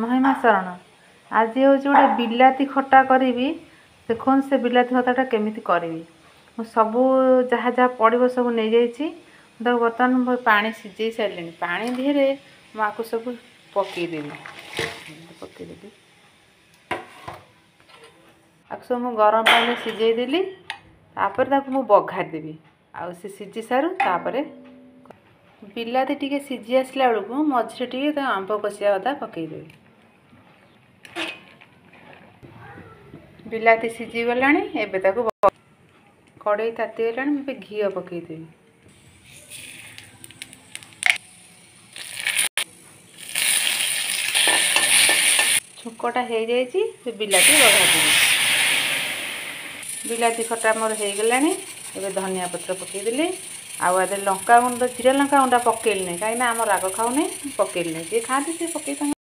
ମହିମା ଶରଣ। ଆଜି ହେଉଛି ଗୋଟେ ବିଲାତି ଖଟା କରିବି। ଦେଖନ୍ତୁ ସେ ବିଲାତି ଖଟାଟା କେମିତି କରିବି। ମୁଁ ସବୁ ଯାହା ଯାହା ପଡ଼ିବ ସବୁ ନେଇଯାଇଛି। ମୁଁ ତାକୁ ବର୍ତ୍ତମାନ ମୁଁ ପାଣି ସିଝେଇ ସାରିଲିଣି। ପାଣି ଦେହରେ ମୁଁ ଆକୁ ସବୁ ପକେଇଦେବି, ପକେଇଦେଲି। ଆକୁ ସବୁ ମୁଁ ଗରମ ପାଣିରେ ସିଝେଇ ଦେଲି। ତାପରେ ତାକୁ ମୁଁ ବଘାରି ଦେବି। ଆଉ ସେ ସିଝି ସାରୁ। ତାପରେ ବିଲାତି ଟିକେ ସିଝି ଆସିଲା ବେଳକୁ ମଝିରେ ଟିକେ ତାକୁ ଆମ୍ବ କଷିଆ ଅଦା ପକେଇଦେବି। ବିଲାତି ସିଝିଗଲାଣି। ଏବେ ତାକୁ କଡ଼େଇ ତାତିଗଲାଣି, ମୁଁ ଏବେ ଘିଅ ପକେଇଦେବି। ଛୁଙ୍କଟା ହେଇଯାଇଛି, ସେ ବିଲାତି ବଘାରିଦେବି। ବିଲାତି ଖଟା ମୋର ହେଇଗଲାଣି। ଏବେ ଧନିଆ ପତ୍ର ପକେଇଦେଲି। ଆଉ ଆଦେହରେ ଲଙ୍କା ଗୁଣ୍ଡ, ଜିରା ଲଙ୍କା ଗୁଣ୍ଡ ପକେଇଲିନି, କାହିଁକିନା ଆମ ରାଗ ଖାଉନି, ପକେଇଲିନି। ଯିଏ ଖାଆନ୍ତି ସିଏ ପକେଇ।